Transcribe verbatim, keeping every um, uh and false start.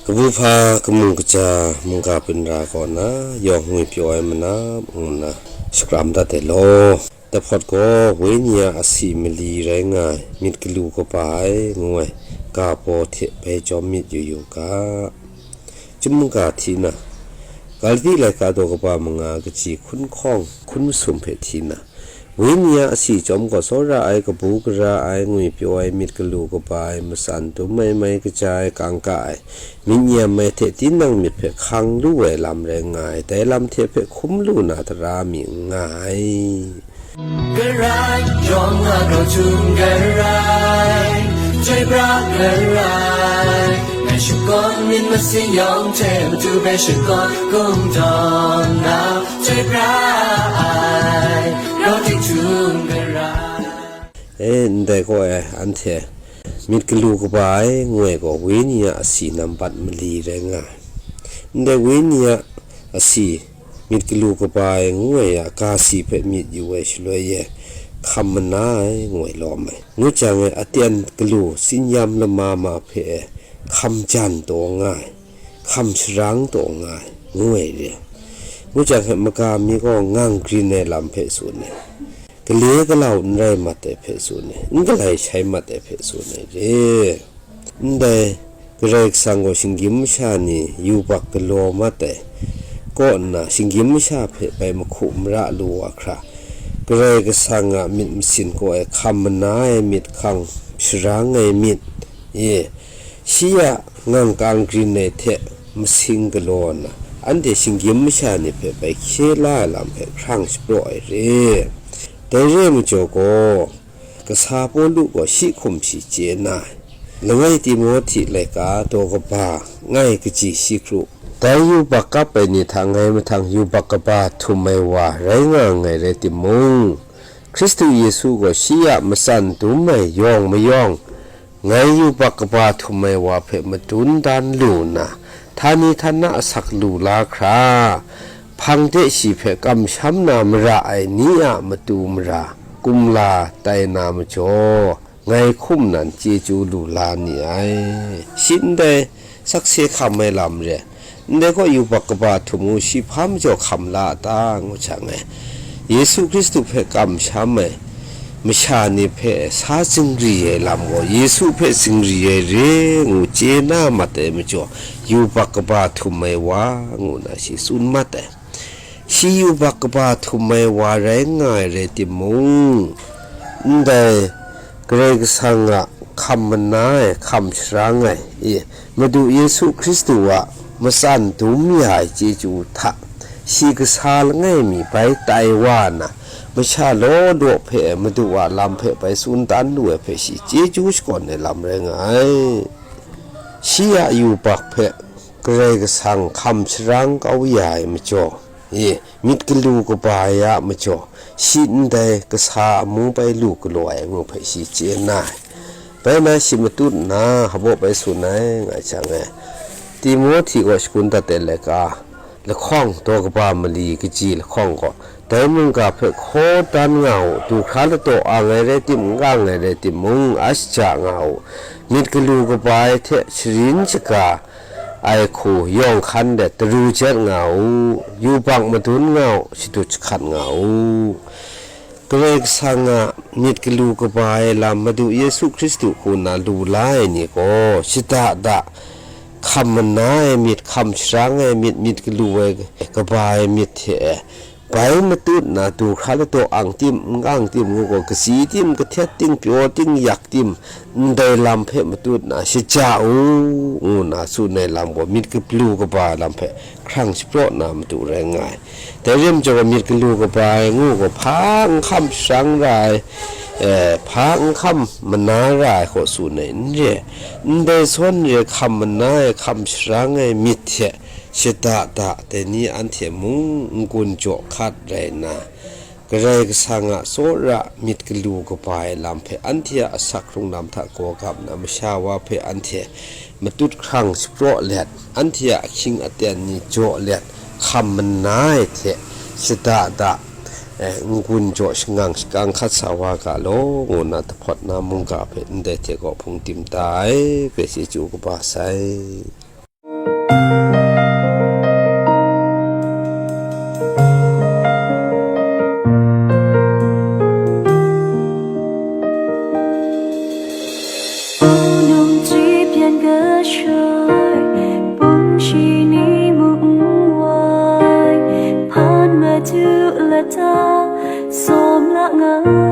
Kabu hpa kamung kaja mungga binra kaw na yawng ngwi pyaw ai manam ngu nna shakram dat ai law. Dahpawt gaw, Wenyi a asi mali rai nga ai, myit galu kaba ai ngu ai ga baw hte bai jawm myit yu yu ga. Chyum mungga hti na, Galati laika daw kaba manga kaji hkun hkawng hkun masum hpe hti na, Wenyi a asi chyawm gaw tsawra ai, kabu gara ai, ngwi pyaw ai, myit galu kaba ai, matsan dum ai, mai kaja ai, kangka ai, myit nyam ai hte tinang myit hpe hkang lu ai lam rai nga ai, dai lam hte hpe hkum lu na tara mi n nga ai. Karai yawng a grau htum karai, chyoi pra karai, ngai shakawn myit masin yawng hte matu bai shakawn kungdawn na, chyoi pra ai, grau htum karai. E, ndai gaw e, anhte myit galu kaba ai ngu ai gaw, Wenyi a asi nambat mali rai nga ai. Ndai Wenyi a asi myit galu kaba ai ngu ai a, ga si hpe myit yu ai shaloi e, hkam mana ai ngu ai lawm ai. Ngu jang e, aten galu tsin-yam lama ma hpe e, hkam jan taw nga ai, hkam sharang taw nga ai, ngu ai re. Ngu jang hpe, maga mi gaw ngang grin ai lam hpe tsun ai, gale galau n rai mat ai hpe tsun ai, n galai shai mat ai hpe tsun ai re. Ndai Karai Kasang gaw shinggyim masha ni yubak galaw mat ai kaw nna, shinggyim masha hpe bai mahku mara lu wa hkra, Karai Kasang a myit masin kaw ai hkam mana ai myit, hkang sharang ai myit, e, shi a ngang kang grin ai hte masing galaw nna, anhte shinggyim masha ni hpe bai hkye la ai lam hpe hkrang shapraw ai re. Dai re ai majaw gaw, kasa Pawlu gaw shi hkum shi chye na ai, langai Timohti laika daw kaba ngai kaji shi kru, dai yubak kap ai ni hta ngai mahtang yubak kaba htum ai wa rai nga nngai rai timung, Hkristu Yesu gaw shi a matsan dum ai yawng mayawng, ngai yubak kaba htum ai wa hpe madun dan lu nna, htani htana asak lu la hkra, hpang de shi hpe kamsham na mara ai ni a matu mara kumla tai na majaw, ngai hkum nan chyeju lu la ni ai. Shi ndai sakse hkam ai lam re, ndai gaw yubak kaba htum u, shi hpa majaw hkam la a ta, ngu jang e, Yesu Hkristu hpe kamsham ai masha ni hpe sa zingri ai lam gaw, Yesu hpe zingri ai re ngu chye na mat ai majaw, yubak kaba htum ai wa, ngu na shi tsun mat ai. Shi yubak kaba htum ai wa rai nga ai rai timung, ndai Karai Kasang a hkam mana ai, hkam sharang ai, e, Madu Yesu Hkristu a matsan dum ya ai chyeju hta, shi kasa langai mi bai tai wa na, masha law law hpe Madu a lam hpe bai tsun dan lu ai hpe shi chyeju shakawn ai lam rai nga ai. Shi a yubak hpe Karai Kasang hkam sharang kau ya ai majaw, e, myit galu kaba ai a majaw, shi ndai kasa amu bai lu galaw ai ngu hpe shi chye na ai. Bai na shi matut nna, hpabaw bai tsun ai, nga jang e, Timohti gaw shakun dat ai laika, lahkawng daw kaba mali kaji lahkawng gaw, dai mungga hpe hkaw dan nga u, du hkra ladaw ang ai rai tim, n ka ang ai rai timung, a shaja nga u, myit galu kaba ai hte sharin shaga ai hku yawng hkan let daru jet nga u, yubak madun nga u, shadut jahkat nga u. Karai Kasang a myit galu kaba ai lam Madu Yesu Hkristu hku na lu la ai ni gaw, shada da hkam mana ai myit, hkam sharang ai myit, myit galu ai kaba ai myit hte e, bai matut na du hkra ladaw ang tim, n ka ang tim ngu gaw, kasi tim, kahtet ting, pyaw ting, yak tim, ndai lam hpe matut na shaja u, ngu na tsun ai lam gaw, myit galu kaba lam hpe hkrang shapraw na matu rai nga ai. Dai rim jaw gaw, myit galu kaba ai ngu gaw, hpa n hkam sharang ra ai, eh, hpa n hkam mana ra ai hkaw tsun ai n re, ndai sawn re hkam mana ai, hkam sharang ai myit hte shada da, dai ni anhte mung n-gun jaw hkat rai nna, Karai Kasang a tsawra myit galu kaba ai lam hpe anhte a asak hkrung lam hta gaw gap nna, masha wa hpe anhte matut hkrang shapraw let, anhte a ahkying aten ni jaw let, hkam mana ai hte shada da, eh, n-gun jaw shangang shakang hkat sa wa ga law, ngu nna dahpawt na mungga hpe ndai hte gaw hpung tim ta ai, hpe chyeju kaba sai. nga.